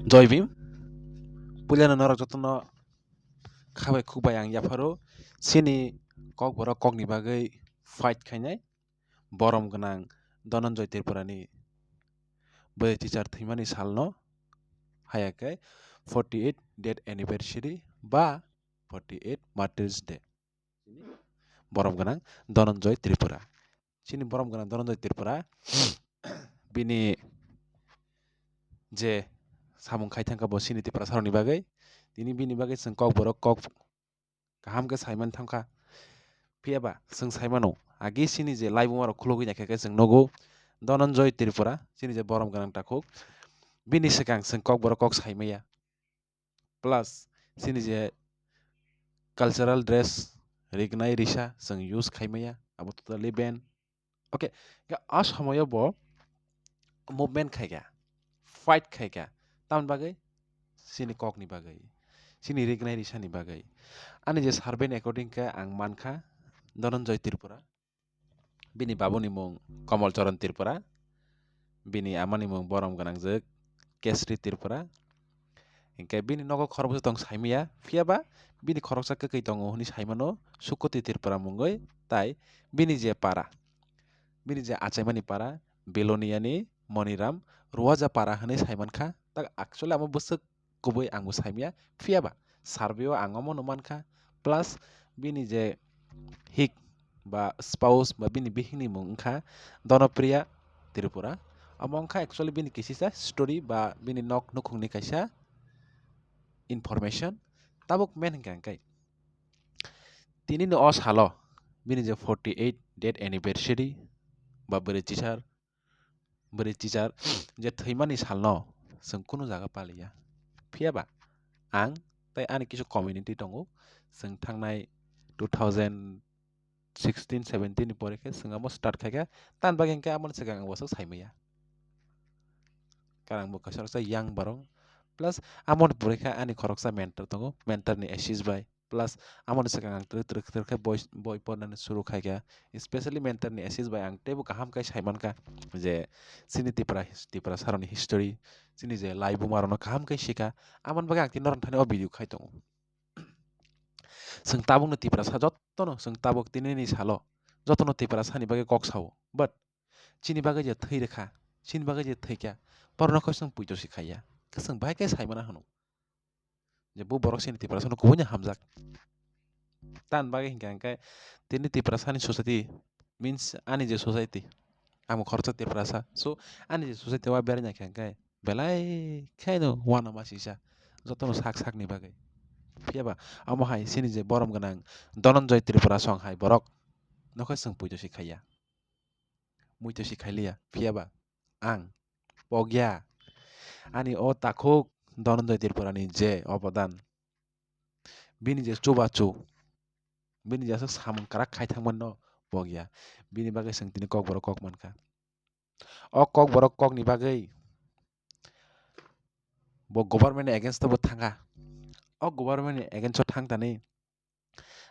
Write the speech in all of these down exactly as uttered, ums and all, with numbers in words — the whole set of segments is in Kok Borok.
Joy Bhim. Puilano norok jotono khabai khukbai ang yapharo. Chini kokborok kokni bagwi fight khainai. Borom gwnang Dhananjay Tripurani bwrwi teacher thwimani salno, haya khe forty eight death anniversary ba forty eight Martyrs Day. Borom gwnang Dhananjay Tripura. Chini borom gwnang Dhananjay Tripura, bini je samung khai thangkha bo chini Tiprasarokni bagwi, tini bini bagwi chwng kokborok kok kaham khe saiman thangkha. Phiyaba chwng saimano, agi chini je laibumarok khulogwi naikha khe chwng nugo Dhananjay Tripura, chini je borom gwnang takhuk, bini swkang chwng kokborok kok saimaya. Plus chini je cultural dress, rignai risa chwng use khaimaya, abo totally ban. Okay, ga a somoyo bo movement khaikha, fight khaikha. Tamoni bagwi? Chini kokni bagwi, chini rignai risani bagwi. Ani je survey ni according khe ang mankha Dhananjay Tripura, bini babuni mung Komol Charan Tripura, bini amani mung borom gwnangjwk Kesri Tripura. Hinkhe bini nogo khoroksa tong saimaya, phiyaba bini khoroksa kwkwi tongo hwnwi saimano Sukoti Tripura mungwi, tai bini je para, bini je achaimani para, Biloniani Moniram Ruwaja para hwnwi saimankha. Tak actually amo bwswk kubui ang bo saimaya, phiyaba survey o ang omo no mankha, plus bini je hik ba spouse ba bini bihikni mung wngkha Donopriya Tripura. Omo wngkha actually bini kisisa story ba bini nok nukhungni kaisa information. Tabuk main hwnkha hwnkhe tini ni o salo bini je forty eight death anniversary ba bwrwi teacher bwrwi teacher je thwimani salno chwng kunu jaga paliya. Phiyaba ang tei ani kisu community tongo, chwng thangnai two thousand sixteen seventeen ni pore khe chwng amo start khaikha, tamni bagwi hinkhe amoni swkang ang bwswk saimaya. Karon ang bo kaisa khoroksa young borok, plus amoni pore khe ani khoroksa mentor tongo, mentor ni assist bai. Plus amoni swkang ang twrwk twrwk twrwk khe boi, boi pornani suru khaikha, specially mentor ni assist bai ang teibo kaham khe saimankha je chini Tipra, Tiprasarokni history, chini je laibumarokno kaham khe sikha. Amoni bagwi ang tini norokni thani o video khai tongo. Chwng tabukno Tiprasa jotono, chwng tabuk tinini salo jotono Tiprasani bagwi kok sao, but chini bagwi je thwi rwkha, chini bagwi je thwikha, borokno khe chwng puito si khaiya, khe chwng bahai khe saimano hwno. Je bo borok chini Tiprasano kubuino hamjak. Tamni bagwi hinkha hinkhe tini Tiprasani society means ani je society, amo khoroksa Tiprasa, so ani je society o berai naikha hinkhe belai kheno uanama sisa jotono sak sakni bagwi. Phiyaba amo hai chini je borom gwnang Dhananjay Tripura song hai borok nokhe chwng puito si khaiya, muito si khailiya, phiyaba ang pogya. Ani o takhuk Dhananjay Tripurani je obodan, bini je chubachu, bini je aswk samung kwrak khai thangmani no pogya, bini bagwi chwng tini kokborok kok mankha. O kokborok kokni bagwi bo government ni against o bo thangkha. O government ni against o thang thani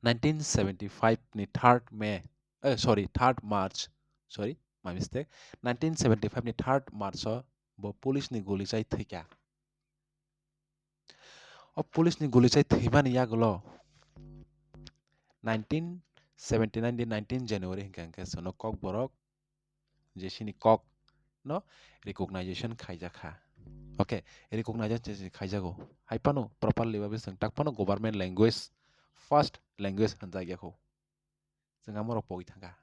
nineteen seventy five ni third May, eh, sorry, third March, sorry, my mistake, nineteen seventy five ni third March o bo police ni guli chai thwikha. O police ni guli chai thwimani yagulo nineteen seventy nine ni nineteen January hinkha hinkhe chwngno kokborok je chini kok no recognition khaijakha. Okay, recognition je chini khaijago. Hai phano properly babe chwng tak phano government language, first language hwnjak yakho. Chwng amorok pogwi thangkha.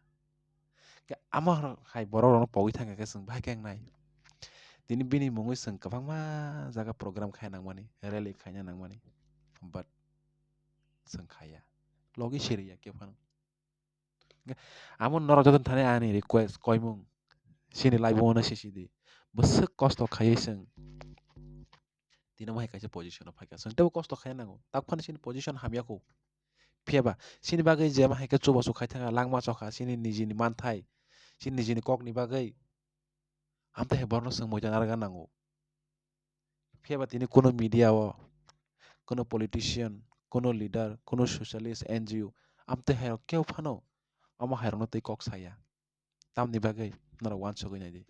Khe amorok hai borok rokno pogwi thangkha khe chwng bahai khe wngnai. Tini bini mungwi chwng kwbangma jaga program khai nangmani, rally khaina nangmani. But chwng khaiya. Logi siriya khe phano. Amo norok joto thani ani request koimung. Chini live o no sisi di. Bwswk kosto khaiwi chwng. Tini mo hai kaisa position o phaikha. Chwng teibo kosto khaina nango. Tak phano chini position hamya kho. Phiyaba chini bagwi je ma hai khe chubachu khai thangkha, langma chokha, chini nijini manthai, chini nijini kokni bagwi. Amtwi hai borokno chwng moita narwkna nango. Phiyaba tini kuno media o, kuno politician, kuno leader, kuno socialist, N G O, amtwi hai rok keu phano omo hai rokno twi kok saya. Tamni bagwi norok uansugwi naidi.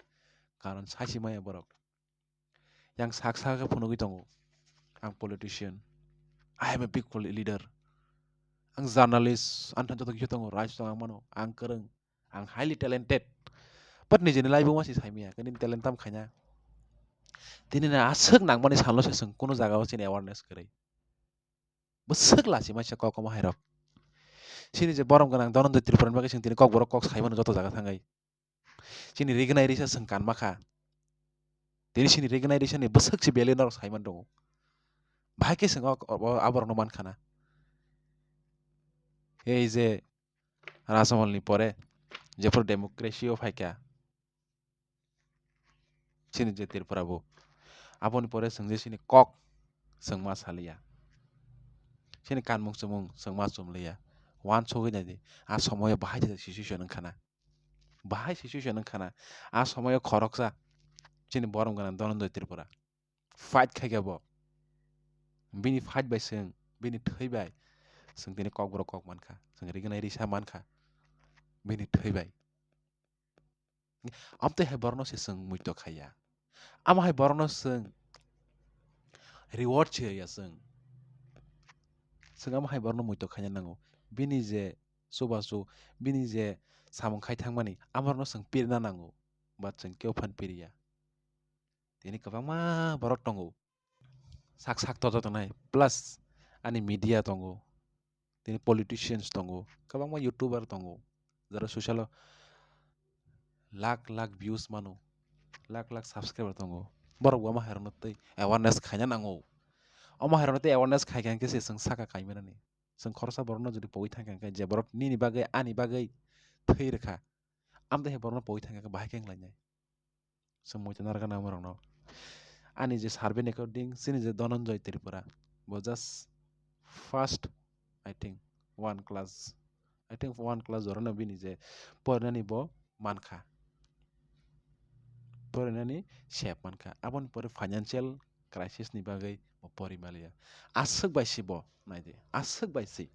Karon sachi maya borok. Yang sak sak khe phunugwi tongo, "Ang politician, I am a big poli-, leader, ang journalist, ang thani joto kisa tongo, rights tongo, ang mano, ang kwrwng, ang highly talented." But nijini life o masi saimaya, khe nini talent tam khaina. Tini na aswk nangmani salno se chwng kunu jaga o chini awareness kwrwi. Bwswk lachimai se kok omo hairok. Chini je borom gwnang Dhananjay Tripura ni bagwi chwng tini kokborok kok saimano joto jaga thangwi. Chini rignai risa chwng kanma kha. Tini chini rignai risa ni bwswk se value norok saiman tongo. Bahai khe chwng o, o, aborokno man khana. Ei je Rajamahal ni pore jephuru democracy o phaikha, chini je Tripura bo, aboni pore chwng je chini kok chwng ma saliya, chini kanmung chumung chwng ma chumliya, uansugwi naidi, a somoyo bahai jesa situation wngkhana, bahai situation wngkhana, a somoyo khoroksa chini borom gwnang Dhananjay Tripura fight khaikha bo, bini fight bai chwng, bini thwi bai chwng tini kokborok kok mankha, chwng rignai risa mankha bini thwi bai. Amtwi hai borokno se chwng muito khaiya. Amo hai borokno chwng reward se ya chwng. Chwng amo hai borokno muito khaina nango. Bini je chubachu, bini je samung khai thangmani, amorokno chwng pirna nango. But chwng kebo phan piriya. Tini kwbangma borok tongo. Sak sak toja tongnai. Plus ani media tongo. Tini politicians tongo, kwbangma YouTuber tongo, jara social o lakh lakh views mano, lakh lakh subscriber tongo. Borok bo omo hairokno tei awareness khaina nango. Omo hairokno tei awareness khaikha hwnkhe se chwng saka kaimanani. Chwng khoroksa borokno jodi pogwi thangkha hwnkhe je borok nini bagwi ani bagwi thwi rwkha, amtwi hai borokno pogwi thangkha hwnkhe bahai khe wnglainai. Chwng muitu narwkna borokno. Ani je survey ni according, chini je Dhananjay Tripura, bo just first, I think, one class, I think one class jorano bini je porinani bo mankha, porinani sep mankha. Aboni pore financial crisis ni bagwi bo pori maliya. Aswk bai se bo, naidi, aswk bai se.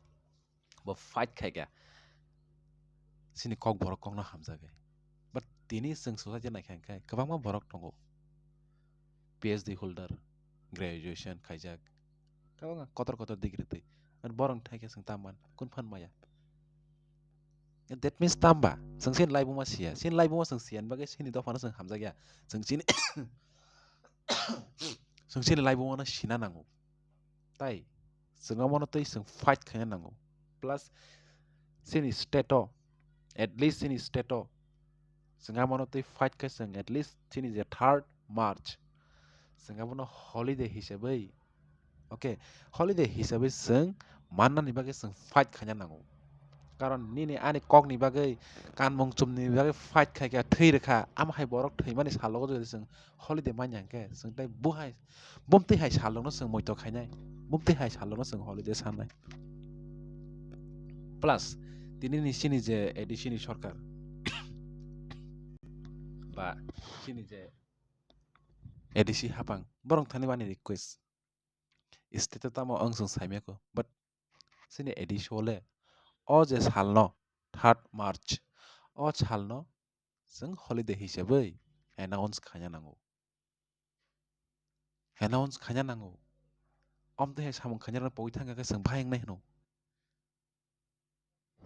Bo fight khaikha, chini kokborok kokno hamjagwi. But tini chwng society naikha hwnkhe kwbangma borok tongo, PhD holder, graduation khaijak, kwbangma kotor kotor degree twi. But borok thaikhe chwng tamo man, kun phan maya. That means tamba chwng chini laibuma siya, chini laibuma chwng siyani bagwi chini dophano chwng hamjakya, chwng chini chwng chini laibuma no sina nango. Tai chwng omono twi chwng fight khaina nango. Plus chini state o, at least chini state o chwng omono twi fight khai chwng at least chini je third March chwng abono holiday hisabwi, okay, holiday hisabwi chwng mannani bagwi chwng fight khaina nango. Karon nini ani kokni bagwi, kanmung chumni bagwi fight khaikha, thwi rwkha, amo hai borok thwimani salogo jodi chwng holiday manya hwnkhe chwng tei buhai, bumtwi hai salrokno chwng moito khainai, bumtwi hai salrokno chwng holiday sanai. Plus, tinini chini je A D C ni sorkar, ba chini je A D C hapang, borok thani bani request. State o tamo wng chwng saimaya kho, but chini A D C o le o je salno, third March, o salno chwng holiday hisabwi announce khaina nango. Announce khaina nango. Amtwi hai samung khainarokno pogwi thangkha khe chwng bahai wngnai hwno.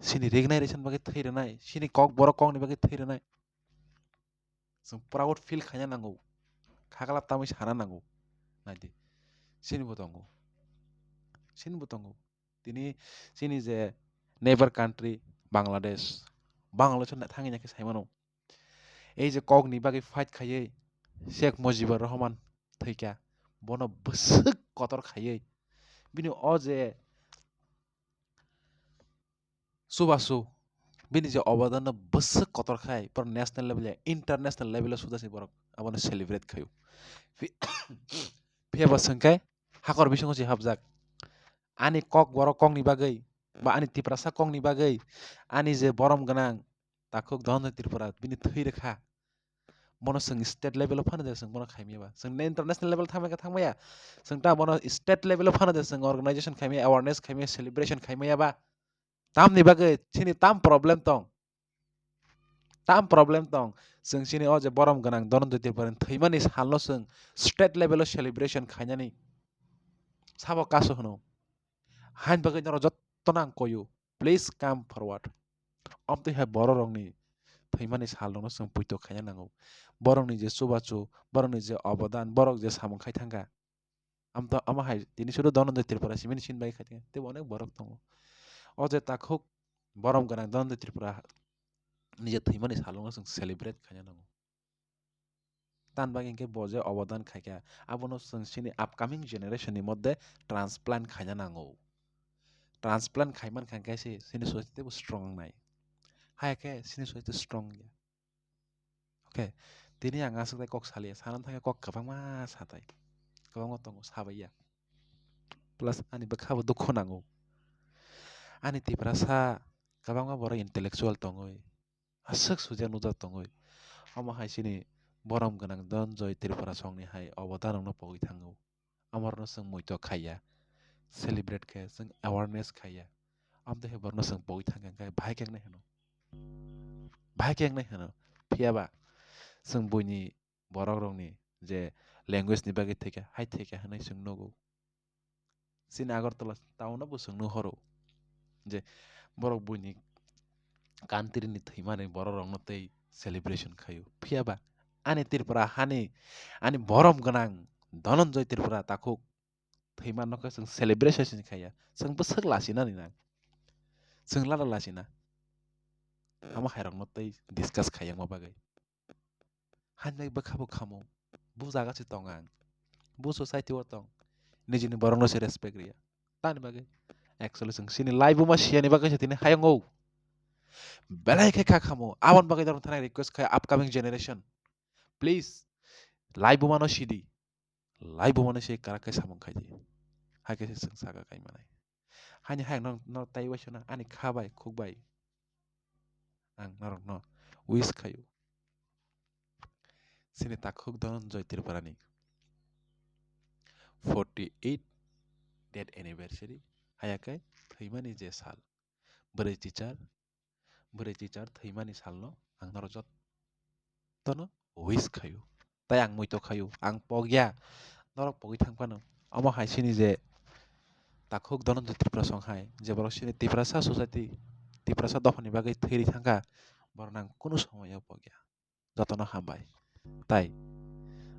Chini rignai risa ni bagwi thwi rwnai, chini kok borok kokni bagwi thwi rwnai. Chwng proud feel khaina nango. Khaklap tamwi sana nango. Naidi. Chini bo tongo. Chini bo tongo. Tini chini je neighbor country Bangladesh, Bangladesh o thangwi naikhe saimano. Ei je kokni bagwi fight khaiwi Sheikh Mujibur Rahman thwikha, bono bwswk kotor khaiwi bini o je chubachu bini je obodanno bwswk kotor khai, pura national level ya international level o suda se borok abono celebrate khaio. Phi-, phiya bo swngkhe hakor bisingo se hapjak. Ani kok borok kokni bagwi, ba ani Tiprasa kokni bagwi, ani je borom gwnang takhuk Dhananjay Tripura bini thwi rwkha. Bono chwng state level o phano de chwng bono khaimaya ba. Chwng international level thangmaya khe thangmaya. Chwng ta bono state level o phano de chwng organization khaimaya, awareness khaimaya, celebration khaimaya ba. Tamni bagwi chini tam problem tong. Tam problem tong, chwng chini o je borom gwnang Dhananjay Tripura ni thwimani salno chwng state level o celebration khainani sabo kasu hwno. Hain bagwi norok jottono ang koyo, please come forward. Amtwi hai bororokni thwimani salrokno chwng poito khaina nango. Borokni je chubachu, borokni je obodan, borok je samung khai thangkha, amto amo hai tini sudu Dhananjay Tripura simini sin bai khai thangkha, teibo onek borok tongo. O je takhuk borom gwnang Dhananjay Tripura nije thwimani salrokno chwng celebrate khaina nango. Tan bagwi hinkhe bo je obodan khaikha, abono chwng chini upcoming generation ni moddhe transplant khaina nango. Transplant khaiman kha hinkhe se chini society teibo strong wngnai. Hai khe chini society strong ya. Okay, tini ang aswk tai kok saliya, sana thangkhe kok kwbangma satai. Kwbangma tongo, sabaiya. Plus ani bwkhabo dukhu nango. Ani Tiprasa kwbangma borok intellectual tongwi, aswk sujak nujak tongwi. Omo hai chini borom gwnang Dhananjay Tripura songni hai obodanrokno pogwi thango. Amorokno chwng muito khaiya, celebrate khe, chwng awareness khaiya. Amtwi hai borokno chwng pogwi thangkha, hwnkhe bahai khe wngnai hwno. Bahai khe wngnai hwno. Phiyaba chwng buini borokrokni je language ni bagwi thwikha, hai thwikha hwnwi chwng nugo. Chini Agartala town o bo chwng nuhoro je borok buini country ni thwimani borokrokno tei celebration khaio. Phiyaba ani Tripura hani, ani borom gwnang Dhananjay Tripura takhuk thwimano khe chwng celebration khaiya. Chwng bwswk lasinani nang. Chwng lada lasina. Amo hairokno tei discuss khaiyangma bagwi. Hainai bwkhabo khamo. Bu jaga se tong ang. Bu society o tong. Nijini borokno se respect riya. Tani bagwi. Actually chwng chini laibuma siyani bagwi se tini hayungo. Belai khe kha khamo. Aboni bagwi norok thani request khai upcoming generation. Please. Laibuma no sidi. Laibuma no se karak khe samung khaidi. Hai khe se chwng saka kai manai. Haini hai norok, norok tai waisana ani kha bai, khuk bai. Ang norokno wish khaio. Chini takhuk Dhananjay Tripurani forty eight death anniversary, haya khe thwimani je sal. Bwrwi teacher, bwrwi teacher thwimani salno ang norok jottono wish khaio. Tai ang muito khaio, ang pogya, norok pogwi thang phano. Omo hai chini je takhuk Dhananjay Tripura song hai, je borok chini Tiprasa society, Tiprasa dophani bagwi thwi ri thangkha, borok nang kunu somoyo pogya. Jotono hambai. Tai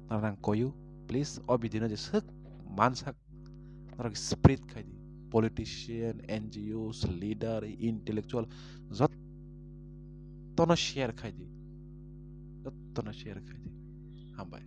norok nang koyu, please o video no jeswk mansak norok spread khai di. Politician, N G Os, leader, intellectual, jottono share khai di. Jottono share khai di. Hambai.